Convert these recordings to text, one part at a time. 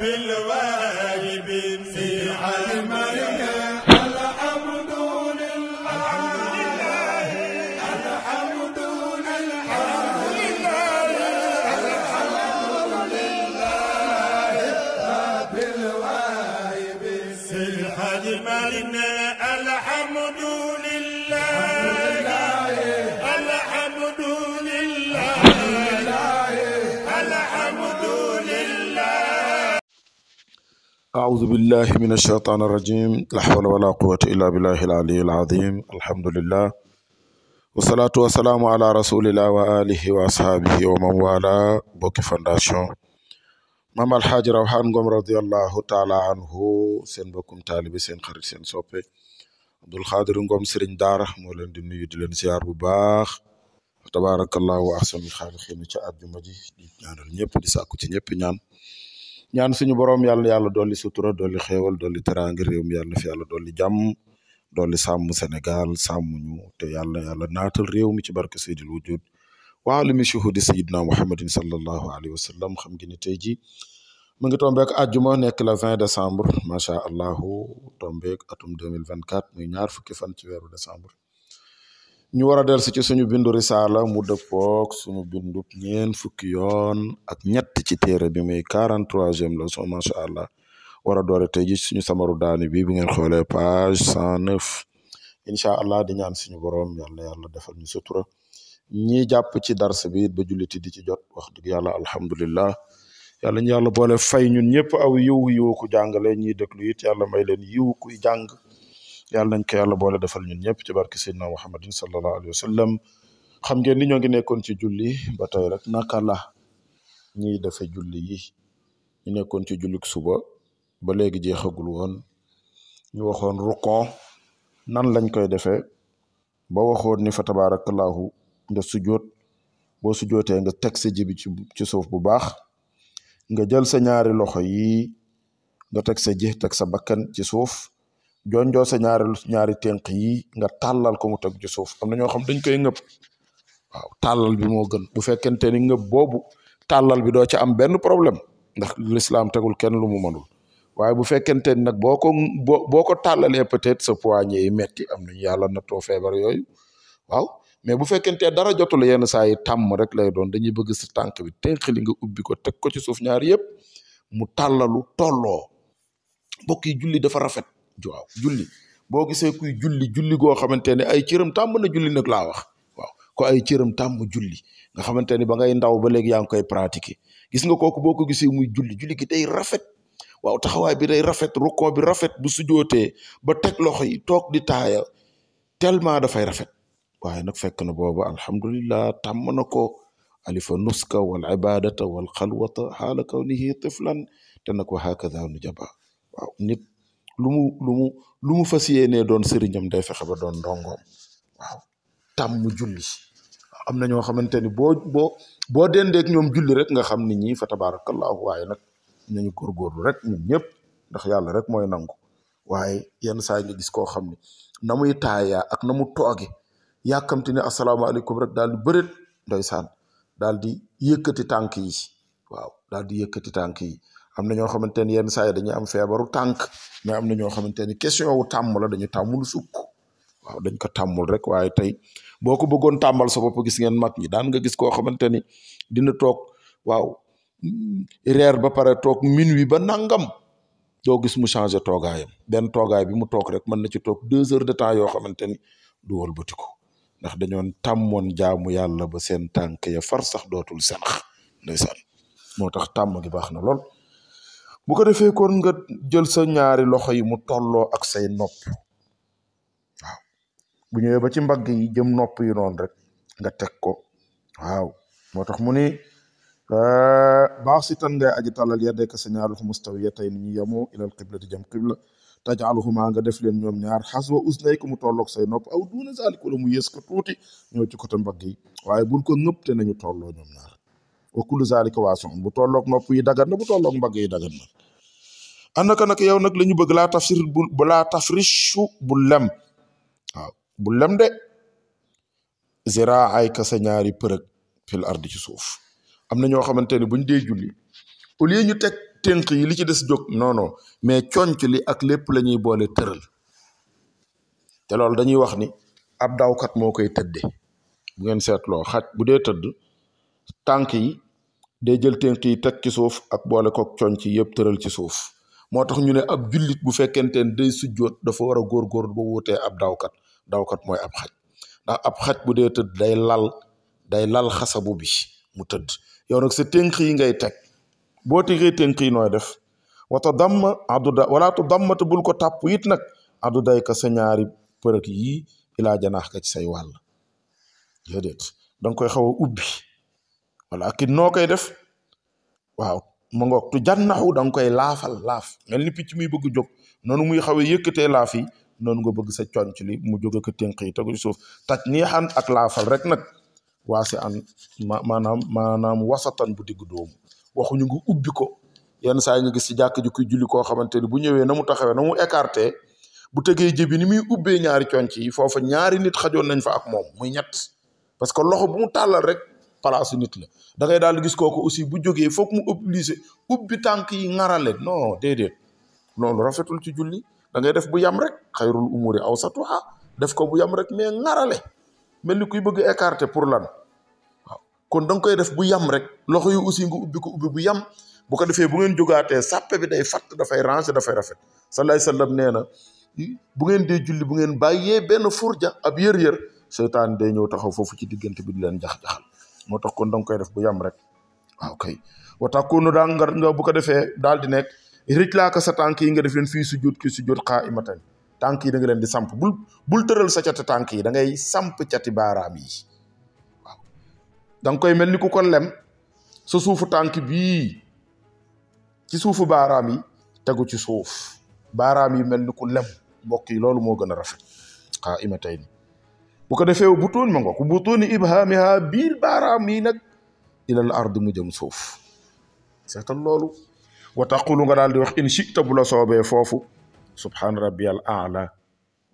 بالواجب في عملنا الحمد لله الحمد لله بالواجب في عملنا الحمد لله الحمد لله الحمد لله. أعوذ بالله من الشيطان الرجيم لا حول ولا قوة إلا بالله العلي العظيم الحمد لله والصلاة والسلام على رسول الله وآله وأصحابه ومن والاه بوكي فانداسيون مام الحاج روحان ngom radiyallahu taala anhu seen bokkum taalibi seen xarit seen soppe Abdul Xaadir Ngom Sëriñ Daara moo leen di nuyu di leen ziar bu baax tabarakallahu wa ahsanul xaaliqiin ci àjjuma ji di ñaanal ñëpp di sàkku ci ñëpp ñaan suñu borom yàlla dolli sutura dolli xéewal dolli teraanga réew mi yàlla fi yàlla dolli jàmm dolli sàmm Sénégal sàmm ñu te yàlla naatal réew mi ci barke Seydil Wujud wa alimi shuhudi sayidina Muhammadin sallallahu alayhi wa sallam xam ngeen ne tey ji mu ngi tombeek àjjuma nekk le 20 décembre macha allahu tombeek atum 2024 muy ñaar fukki fan ci weeru décembre ñu war a dellusi ci suñu bindu risaala mu dëppook suñu bindu ñeen fukki yoon ak ñett ci téere bi muy 43e leçon macha allah war a doore tey ji suñu samaru daani bi bu ngeen xoolee page 109 incha allah di ñaan suñu borom yàlla defal ñu sutura ñi jàpp ci dars bi ba julliti di ci jot wax dëgg yàlla alhamdulillah yàlla ñu yàlla boole fay ñun ñëpp aw yiw ku jàngale ñiy déglu it yàlla may leen yiw kuy jàng yàlla nañ ko yàlla boole defal ñun ñëpp ci barke Seydina Muhammadin sallallahu alayhi wa sallam xam ngeen ni ñoo ngi nekkoon ci julli ba tey rek naka la ñiy defe julli yi ñu nekkoon ci jullik suba ba léegi jeexagul woon ñu waxoon rukon nan lañ koy defee ba waxoon ni fa tabarakallahu nga sujjoot boo sujjootee nga teg sa jibi ci suuf bu baax nga jël sa ñaari loxo yi nga teg sa ji teg sa bakkan ci suuf jonjoo sa ñaari tenq yi nga tàllal ko mu teg ci suuf am na ñoo xam dañ koy ngëb waaw tàllal bi moo gën bu fekkente ni ngëb boobu tàllal bi doo ci am benn problème ndax l'islam tegul kenn lu mu mënul waaye bu fekkente ni nag boo ko tàllalee peut-être sa poignet yi metti am nañu yàlla nattoo feebar yooyu waaw mais bu fekkente dara jotul yenn saa yi tàmm rek lay doon dañuy bëgg sa tànk bi tenq li nga ubbi ko teg ko ci suuf ñaar yëpp mu tàllalu tolloo mbokk yi julli dafa rafet waaw julli boo gisee kuy julli goo xamante ne ay cëram tàmm na julli nag laa wax waaw ko ay cëram tàmm julli nga xamante ni ba ngay ndaw ba léegi yaa ngi koy pratiquer gis nga kooku boo ko gisee muy julli gi day rafet waaw taxawaay bi day rafet rukkoo bi rafet bu sujootee ba teg loxo yi toog di taaya tellement dafay rafet waaye nag fekk na boobu alhamdulillah tàmm na ko alifa nuska wal ibadata wal xalwata xaala kawnihi tiflan te nag wa hakada nu jaba waaw nit lu mu fas yéenee doon sëriñam day fexe ba doon ndongoom waaw tàmm julli am na ñoo xamante ni boo dendeek ñoom julli rek nga xam ni ñi fa tabarakallahu waaye nag nañu góorgóorlu rek ñun ñëpp ndax yàlla rek mooy nangu waaye yenn saa nga gis koo xam ne na muy taayaa ak na mu tooge yàkkamti ne asalaamaaleykum rek daal di bëreet ndeysaan daal di yëkkati tànk yi waaw daal di yëkkati tànk yi am na ñoo xamante ni yenn saa yi dañuy am feebaru tànk mais am na ñoo xamante ni question wu tàmm la dañu tàmmul sukk waaw dañ ko tàmmul rek waaye tey boo ko bëggoon tàmmal sa bopp gis ngeen mag ñi daan nga gis koo xamante ni dina toog waaw reer ba pare toog minuit ba nangam doo gis mu changé toogaayam benn toogaay bi mu toog rek mën na ci toog 2 heures de temps yoo xamante ni du wëlbatiku ndax dañoon tàmmoon jaamu yàlla ba seen tànk ya far sax dootul senax ndeysaan moo tax tàmm gi baax na lool bu ko defee kon nga jël sa ñaari loxo yi mu tolloo ak say nopp waaw bu ñëwee ba ci mbagg yi jëm nopp yi noonu rek nga teg ko waaw moo tax mu ni baax si tan ngay aji talal yadayka sa ñaari loxo mustawiyatayn ñu yemoo ilal qibla di jëm qibla taj'aluhuma nga def leen ñoom ñaar haswa uznayka mu tolloog say nopp aw duuna zaalika wala mu yées ko tuuti ñëw ci côté mbagg yi waaye bul ko ngëpp te nañu tolloo ñoom ñaar wa kullu zaalika waasi'un bu tolloog nopp yi dagan na bu tolloog mbagg yi dagan na annaka nag yow nag la ñu bëgg laa tafrishu bu lem waaw bu lem de ziraayka sa ñaari përëg fil ardi ci suuf am na ñoo xamante ne buñ dee julli au lieu ñu teg tënk yi li ci des jóg non non mais conc li ak lépp la ñuy boole tëral te loolu dañuy wax ni ab dawkat moo koy tëdde bu ngeen seetloo xaj bu dee tëdd tànk yi day jël tënk yi teg ci suuf ak boole kook conc yi yëpp tëral ci suuf moo tax ñu ne ab jullit bu fekkente ne day sujjoot dafa war a góorgóor ba wutee ab dawkat mooy ab xaj ndax ab xaj bu dee tëdd day lal xasabu bi mu tëdd yow nag sa tënk yi ngay teg boo tegee tënk yi nooy def wata damm adduda wala tu dammata bul ko tàpp it nag addu day ka sa ñaari përëg yii ilaa janaax ka ci say wàll déedéet danga koy xaw a ubbi wala ak it noo koy def waaw ma ngoog tu jannaxu da nga koy laaf mel ni picc muy bëgg jóg noonu muy xaw a yëkkatee laaf yi noonu nga bëgg sa conc li mu jóge ko tënk yi tegu ci suuf taj niixan ak laafal rek nag waasi an maanaam wasatan bu digg doomu waxuñu nga ubbi ko yenn saa yi nga gis ci jàkk ji kuy julli koo xamante ni bu ñëwee na mu taxawee na mu écarté bu tegee jëbi ni muy ubbee ñaari conc yi foofa ñaari nit xajoon nañ fa ak moom muy ñett parce que loxo bu mu tàllal rek palaasu nit la da ngay daal di gis kooku aussi bu jógee foog mu obligé ubbi tànk yi ŋarale non déedéet loolu rafetul ci julli da ngay def bu yam rek xayrul umuri awsatuha def ko bu yam rek mais ŋarale mel ni kuy bëgg écarté pour lan waaw kon da nga koy def bu yam rek loxo yi aussi nga ubbi ko ubbi bu yam bu ko defee bu ngeen jógaatee sàppe bi day fatt dafay ranger dafay rafet sallallahu alayhi wasallam nee na bu ngeen dee julli bu ngeen bàyyee benn furja ab yër-yër seytaan day ñëw taxaw foofu ci diggante bi di leen jax-jaxal moo tax kon da nga koy def bu yam rek waaw kay watakunu daa nga bu ko defee daal di nekk rij laaka sa tànk yi nga def leen fii sujjóot ki sujjóot qaa'imatan tànk yi da nga leen di samp bul tëral sa cati tànk yi da ngay samp cati baaraam yi waaw da nga koy mel ni ku ko lem sa suufu tànk bii ci suufu baaraam yi tegu ci suuf baaraam yi mel ni ku lem mbokk yi loolu moo gën a rafet qaa'imatayn bu ko defee butuun ma nga ko butuuni ibhaamiha biir baaraam yi nag ilal ard mu jëm suuf seetal loolu wa taqulu nga daal di wax in shi'ta bu la soobee foofu subhaana rabbiyal a'la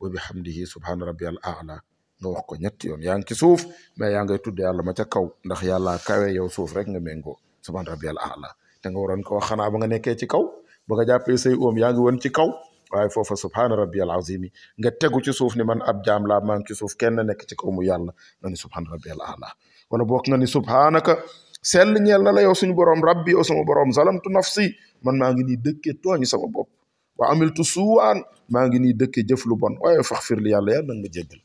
wa bihamdihi subhaana rabbiyal a'la nga wax ko ñetti yoon yaa ngi ci suuf mais yaa ngay tudd yàlla ma ca kaw ndax yàlla kawe yow suuf rek nga méngoo subhaana rabbiyal a'la te nga waroon ko wax xanaa ba nga nekkee ci kaw ba nga jàppee say oom yaa ngi woon ci kaw waaye foofa subhaana rabbiyal azimi nga tegu ci suuf ni man ab jaam laa maa ngi ci suuf kenn nekk ci kaw mu yàlla nga ni subhaana rabbiyal a'la wala boog nga ni subhaanaka sell ñeel na la yow suñu borom rabbi yow sama borom zalamtu nafsi man maa ngi nii dëkkee tooñ sama bopp wa amiltu suwaan maa ngi nii dëkkee jëf lu bon waaye faxfir li yàlla nag ma jéggal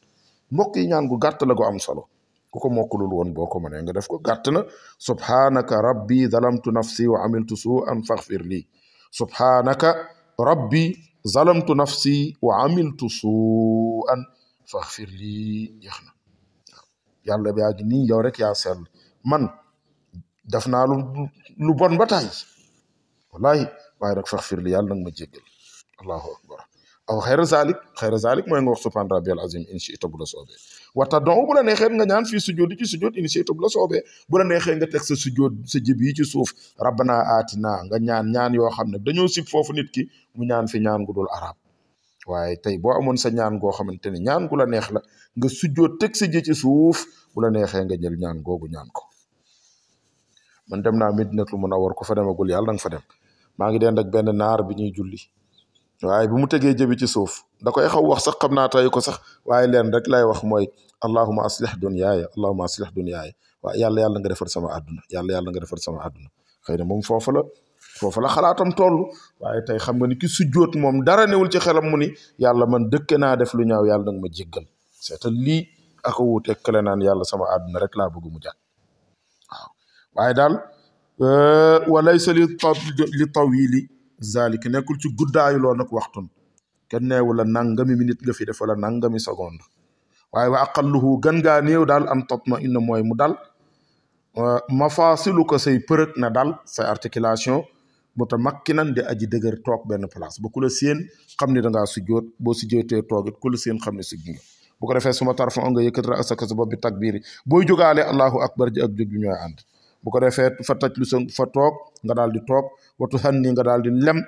mbokk yi ñaan gu gàtt la gu am solo ku ko mokkulul woon boo ko mënee nga def ko gàtt na subhaanaka rabbi zalamtu nafsi wa amiltu suwaan faxfir li subhaanaka rabbi zalamtu nafsi wa amiltu suwaan faxfir li jeex na yàlla yaa ngi nii yow rek yaa sell man def naa lu bon ba taay wallahi waaye rek faxfir li yàlla nag ma jéggal allahu akbar aw xayra zalik mooy nga wax subhaan rabbiyal azim in shi'ta bu la soobee wata donc bu la neexee nga ñaan fii sujjóot ci sujjóot in shi'ta bu la soobee bu la neexee nga teg sa sujjóot sa jëb yi ci suuf rabbana aatina nga ñaan yoo xam ne dañoo sib foofu nit ki mu ñaan fi ñaan gu dul arab waaye tey boo amoon sa ñaan goo xamante ne ñaan gu la neex la nga sujjóot teg sa jë ci suuf bu la neexee nga jël ñaan googu ñaan ko man dem naa Madinatul Munawwara ko fa demagul yàlla da nga fa dem maa ngi dend ak benn naar bi ñuy julli waaye bu mu tegee jëbi ci suuf da koy xaw wax sax xam naa tay ko sax waaye leen rek lay wax mooy allahuma aslih dunyaaya waaye yàlla nga defar sama àdduna yàlla nga defar sama àdduna xëy na moom foofu la xalaatam toll waaye tey xam nga ni ki sujjóot moom dara newul ci xelam mu ni yàlla man dëkke naa def lu ñaaw yàlla nag ma jéggal seetal lii aka wuuteeg kële naan yàlla sama àdduna rek laa bëgg mu jàpp waaw waaye daal walaysa li tawili zalik nekkul ci guddaayu loolu nag waxtun kenn neewu la nangami minute nga fi def wala nangami seconde waaye wa aqalluhu gën ngaa néew daal an tatma inna mooy mu dal mafasilu ko say përëg na dal say articulation mutamakkinan di aji dëgër toog benn place ba ku la seen xam ne dangaa sujjoot boo sujjootee toogit ku la seen xam ne sujj nga bu ko defee suma tarfa nga yëkkat ra asaka sa bopp bi takbiir yi booy jógaale allahu akbar ji ak jóg bi ñooy ànd bu ko defee fa taj lu sa fa toog nga daal di toog watu hanni nga daal di lem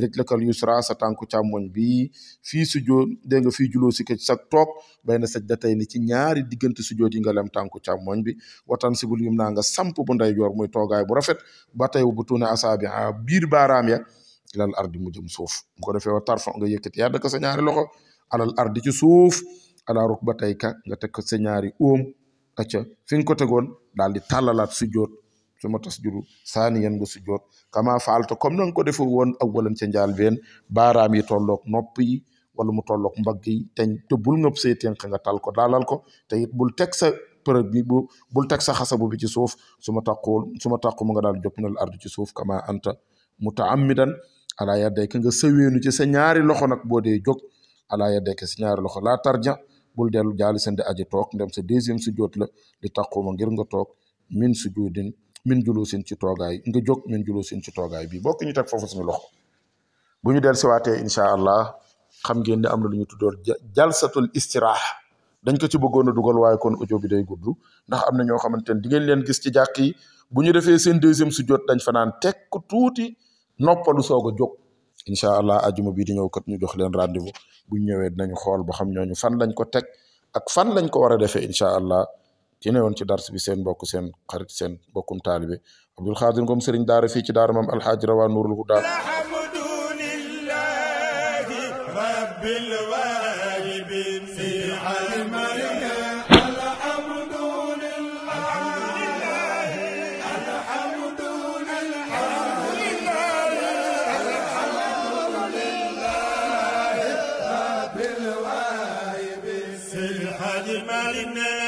rijlakal yusra sa tànku càmmoñ bi fii sujjoot dégg nga fii juloo si ko sa toog bayna sajdatayni ci ñaari diggante sujjoot yi nga lem tànku càmmoñ bi watan sibul yumna nga samp bu ndeyjoor muy toogaay bu rafet ba tey bu tuune asaabi biir baaraam ya ilal ardi mu jëm suuf bu ko defee wa tarfa nga yëkkati yàdd ko sa ñaari loxo alal ardi ci suuf ala rukbatayka nga teg ko sa ñaari óom acca fi nga ko tegoon daal di tàllalaat sujjoot su ma tasjudu saaniyan nga sujjoot kama faalta comme na nga ko defe woon awwalan ca njaal been baaraam yi tolloog nopp yi wala mu tolloog mbagg yi te bul ngëp say tënk nga tal ko daalal ko te it bul teg sa përëg bi bul teg sa xasabu bi ci suuf su ma taqu mu nga daal jóg minal ardi ci suuf kama anta mutaammidan ala yaddayka nga sëweenu ci sa ñaari loxo nag boo dee jóg ala yaddayka sa ñaari loxo laa tarja bul dellu jaali seen di aji toog ndem sa deuxième sujjoot la di taquma ngir nga toog min sujudin min julusin ci toogaay nga jóg min julusin ci toogaay bi bokk ñu teg foofu suñu loxo bu ñu del siwaatee incha allah xam ngeen ne am na lu ñu tuddoon jalsatul istirah dañ ko ci bëggoon a dugal waaye kon audio bi day gudd ndax am na ñoo xamante ne di ngeen leen gis ci jàkk yi bu ñu defee seen deuxième sujjoot dañ fa naan teg ko tuuti noppalu soog a jóg incha allah ajuma bii di ñëw kat ñu jox leen rendez-vous bu ñu ñëwee dinañu xool ba xam ñooñu fan lañ ko teg ak fan lañ ko war a defee incha allah ci ne woon ci dars bi seen mbokk seen xarit seen mbokkum taalibe Abdul Xaadir Ngom sëriñ daara fii ci daara maam alxaaji Rawaan Nuurul Hudaa alhamdulillahi rabbil waalamiin si almalika الحاج مالنا